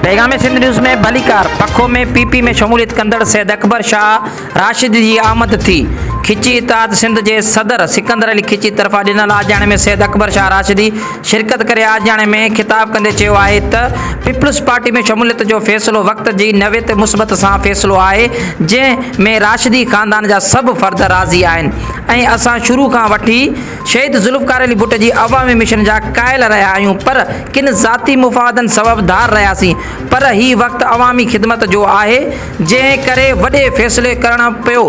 پيغام سنڌ نيوز ۾ ڀليڪار پکو ۾ پي پي ۾ شموليت ڪندڙ سيد اڪبر شاهه راشد جي آمد ٿي. کچي اتحاد سنڌ جي صدر سڪندر علي کچي طرفان ڏنل آجياڻي ۾ سيد اڪبر شاهه راشدي شرڪت ڪري آجياڻي ۾ خطاب ڪندي چيو آهي ته پيپلز پارٽي ۾ شموليت جو فيصلو وقت جي نوعيت مثبت سان فيصلو آهي جنهن ۾ راشدي خاندان جا سڀ فرد راضي آهن ۽ اسان شروع کان وٺي شهيد ذوالفقار علي ڀٽو جي عوامي مشن جا قائل رهيا آهيون پر ڪن ذاتي مفادن سبب ڌار رهياسين پر هي وقت عوامي خدمت جو آهي جنهن ڪري وڏي فيصلي ڪرڻ پيو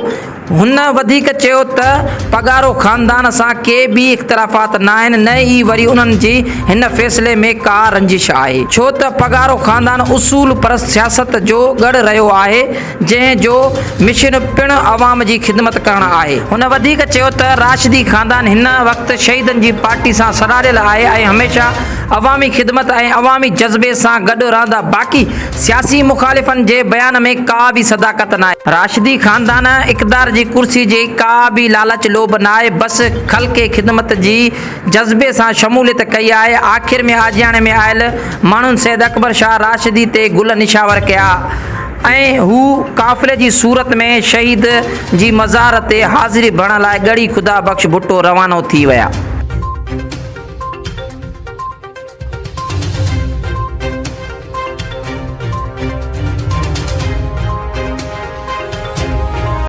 هن وڌيڪ چيو ته پڳارو خاندان سان ڪي به اختلافات ناهن نه ئي وري انهن جي هن فيصلي ۾ ڪا رنجش آهي ڇو ته پڳارو خاندان اصول پرست سياست جو ڳڙهه رهيو آهي جنهن جو مشن پڻ عوام جي خدمت ڪرڻ آهي. هن وڌيڪ چيو ته راشدي خاندان هن وقت شهيدن جي پارٽي سان سلهاڙيل آهي ۽ هميشه عوامي خدمت ۽ عوامي جذبي سان گڏ رهندا باقي سياسي مخالفن جي بيان ۾ ڪا به صداقت ناهي. راشدي خاندان اقتدار جي ڪرسي جي ڪا به لالچ لوڀ ناهي بس خلق خدمت جي جذبي سان شموليت ڪئي آهي، آخر ۾ آجياڻي ۾ آيل ماڻهن سيد اڪبر شاهه راشدي تي گل نشاور ڪيا ۽ هو قافلي جي صورت ۾ شهيد جي مزار تي حاضري ڀرڻ لاء ڳڙهي خدا بخش ڀٽو روانو ٿي ويا.